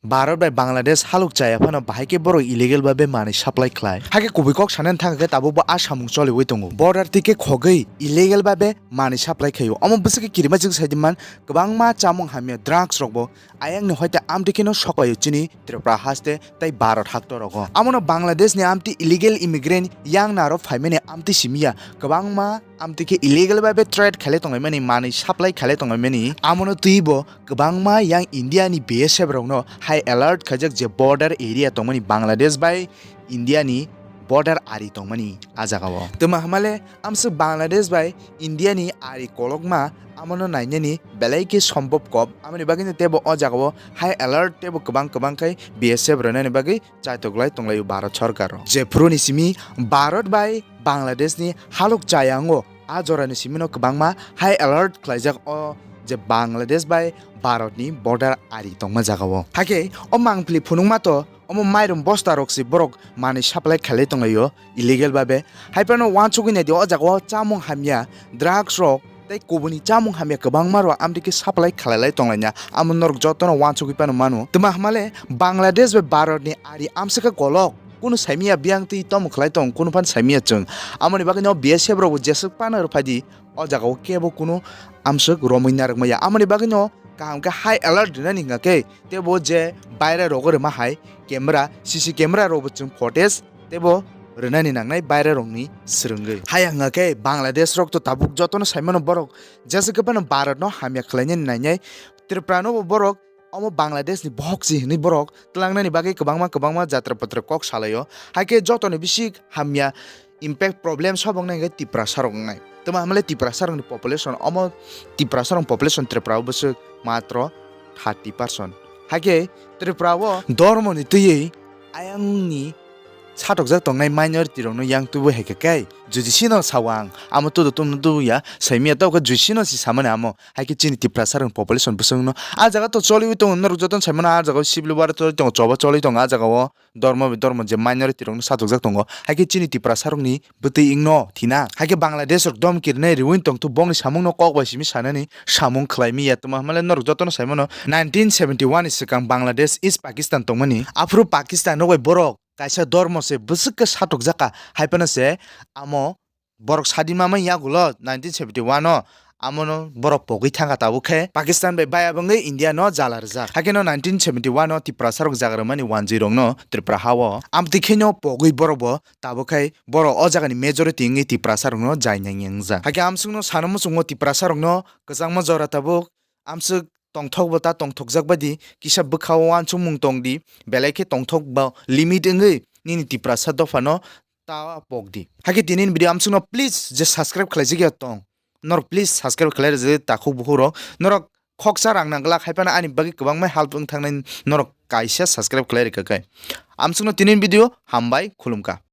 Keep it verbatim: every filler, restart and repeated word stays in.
Bharat bai Bangladesh halok chaya phano bahai khe borok illegal babe manwi supply khlai. Hakhe kubui kok sanani thangkhe tabukbo a samung choliwi tongo. Border twi khe khogwi illegal babe manwi supply khaio. Omo bwswk khe kirima jwk saidi man kwbangma chamung hamya drugs rokbo ayangni hoite amtwi kheno soklaio chini Tripura haste tei Bharat haktorogo. Amono Bangladeshni amtwi illegal immigrant yang naro phaimani amtwi simiya kwbangma amtwi khe illegal babe trade khailai tonglaimani, manwi supply khailai tonglaimani. Amono twibo kwbangma yang India ni B S F rokno high alert khaijak je border area tongmani Bangladesh bai India ni border ari tongmani a jagao. Twma hamale amswk Bangladesh bai India ni ari kolokma amono nainani belai khe sombhob kok. Amoni bagwino teibo o jagao high alert teibo kwbang kwbang khai B S F rwnani bagwi chaitoklai tonglaio Bharat sorkar rok. Jephuru ni simi Bharat bai Bangladesh ni halok chayango a jora ni simi no kwbangma high alert khlaijak o je Bangladesh bai Bharat ni border ari tongma jagao. Hakhe o mangpili phunukma to omo mairum bosta rok se borok manwi supply khailai tonglaio illegal babe. Haiphano uansugwi naidi o jagao chamung hamya drugs rok tei kubuni chamung hamya kwbangma rok amtwi khe supply khlailai tonglaina amo norok jotono uansugwi phano mano. Twma hamale Bangladesh bai Bharat ni ari amswk khe kolok kunu saimiya biyang twi tomo khlai tong kunu phano saimiya chwng. Amoni bagwino B S F rokbo jeswk phano rwphaidi o jagao kebo kunu amswk romwi narwkmaya. Amoni bagwino kaham khe high alert rwnani hwnkha khe teibo je baire rogo rwma hai camera, C C camera rokbo chwng footage teibo rwnani nangnai baire rokni swrwngwi. Haya hwnkha khe Bangladesh rok to tabuk jotono saimano borok jesa khe phano Bharat no hamya khlainani nainai Tripura no bo borok omo Bangladesh ni bohok si hinwi borok tlangnani bagwi kwbangma kwbangma jatra patra kok salaio. Haikhe jotoni bisik hamya impact problem sobok nai hwnkhe Tiprasa rok wngnai. Tamo hamle Tiprasa rokni population omo Tiprasa rok population Tripura o bwswk matro thirty percent. Haikhe Tripura o dormo ni twiwi ayang ni satokjak tongnai minority rokno yang tubu hai khe kai juji sino sao ang amo tudo tumno tubu ya saimiya tauka juji sino si samani amo. Haikhe chini Tiprasa rokni population bwswkno a jaga to choliwi tongo, norok jotono saimano a jaga o civil war choli tongo, choba choli tongo a jaga o, dormo bai dormo je minority rokno satokjak tongo, haikhe chini Tiprasa rokni bwtwi wngno thina. Haikhe Bangladesh rok domki rwnai riwin tongthu bongni samungno kok bai simi sanani samung khlai miya. Tamo hamale norok jotono saimano nineteen seventy one ni swkang Bangladesh is Pakistan tongmani. Aphuru Pakistan rok bai borok kaisa dormo se bwswk khe satokjaka, haiphano se amo borok sadima mai yagulo nineteen seventy one o amono borok pogwi thangkha tabuk khe Pakistan bai baya bangwi India no jala rwjak. Haikhe no nineteen seventy one o Tiprasa rok jaga rwmani wanjwi rokno Tripura ha o amtwi khe no pogwi borok bo tabuk khai borok o jagani majority wngwi Tiprasa rokno jainai wngjak. Haikhe amswkno sana muchungo Tiprasa rokno kwchangma jora tabuk amswk tongthok bo ta tongthokjak baidi kisa bwkha o uansukmung tong di, belai khe tongthok ba limit wngwi nini Tiprasa dophano ta pok di. Haikhe tini ni video amswkno please je subscribe khlaijak ya tong, norok please subscribe khlai rwjak takhuk bukhuk rok, norok khoksa rang nang glak haiphano ani bagwi kwbangma help wng thangnai, norok kaisa subscribe khlai rwkha khe. Amswkno tini ni video hambai khulumkha.